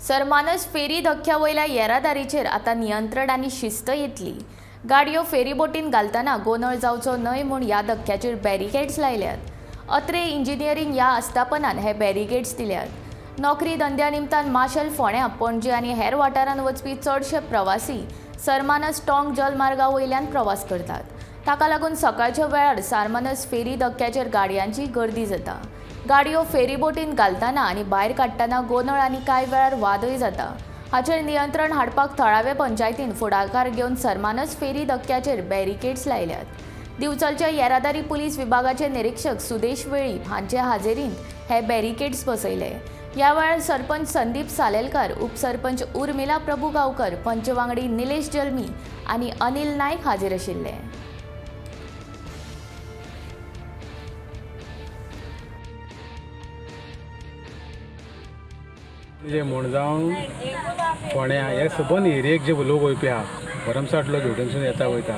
सरमानस फेरी धक्क्या वयल्या येरादारीचेर आतां नियंत्रण आनी शिस्त येतली. गाडयो फेरीबोटीन घालतना गोंदळ जावचो न्हय म्हूण ह्या धक्क्याचेर बॅरिकेड्स लायल्यात. अत्रे इंजिनियरींग ह्या आस्थापनान हे बॅरिकेड्स दिल्यात. नोकरी धंद्या निमतान माशेल, फोंड्यां, पणजे आनी हेर वाठारांत वचपी चडशे प्रवासी सरमानस टोंक जलमार्गा वयल्यान प्रवास करतात. ताका लागून सकाळच्या वेळार सारमानस फेरी धक्क्याचेर गाडयांची गर्दी जाता. गाडयो फेरीबोटीन घालतना आनी भायर काडटना गोंदळ आनी कांय वेळार वादय जाता. हाचेर नियंत्रण हाडपाक थळावे पंचायतीन फुडाकार घेवन सरमानस फेरी धक्क्याचेर बॅरिकेड्स लायल्यात. दिवचलच्या येरादारी पुलीस विभागाचे निरीक्षक सुदेश वेळीप हांचे हाजेरींत हे बॅरिकेड्स बसयले. ह्या वेळार सरपंच संदीप सालेलकार, उपसरपंच उर्मिला प्रभू गांवकर, पंच वांगडी निलेश जल्मी आनी अनिल नायक हाजीर आशिल्ले. जे मुणजावन फोंड्या हे सबंद एरियेक जे लोक वयपी आहा, भरमसाट लोक हेवटेनसून येता वयता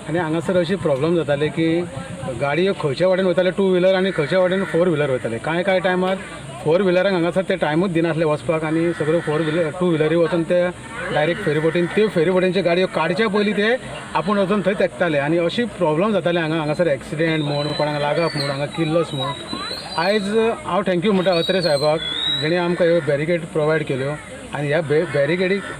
आनी हांगासर अशी प्रॉब्लम जाताले की गाडयो खंयच्या वाटेन वयताले टू व्हिलर आनी खंयच्या वाटेन फोर व्हिलर वयताले. कांय कांय टायमार फोर व्हिलरांक हांगासर ते टायमूच दिनासले वचपाक आनी सगळ्यो फोर व्हिलर टू व्हिलरी वचून ते डायरेक्ट फेरीबोटीन त्यो फेरीबोटींच्यो गाडयो काडच्या पयलीं ते आपूण वचून थंय तेकताले आनी अशी प्रॉब्लम जाताले हांगा. हांगासर एक्सिडेंट म्हूण, कोणाक लागप म्हूण, हांगा किल्लस म्हूण. आयज हांव thank you म्हणटा अत्रे साहेबाक, जेणे आमकां ह्यो बॅरिकेड प्रोवायड केल्यो आनी ह्या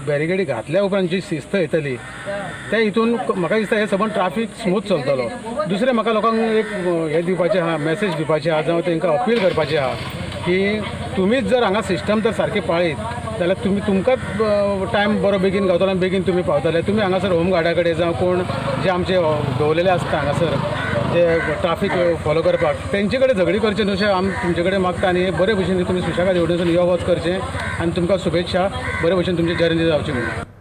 बॅरिकेडी घातल्या उपरांत जी शिस्त येतली त्या हितून म्हाका दिसता हे सबंद ट्राफीक स्मूथ चलतलो. दुसरें म्हाका लोकांक एक हें दिवपाचें आहा, मॅसेज दिवपाचें आहा, जावं तांकां अपील करपाचें आहा की तुमीच जर हांगा सिस्टम जर सारकी पाळीत जाल्यार तुमी तुमकांच टायम बरो बेगीन गावतलो आनी बेगीन तुमी पावतले. तुमी हांगासर होम गार्डा कडेन जावं कोण जे आमचे दवरलेले आसता हांगासर जे ट्राफीक फॉलो करपाक, तेंचे कडेन झगडी करचें न्हू अशें आमी तुमचे कडेन मागता. आनी बरे भशेन तुमी सुशेगाद हेवटेनसून यो वच करचें आनी तुमकां शुभेच्छा, बरे भशेन तुमची जर्नी जावची म्हणून.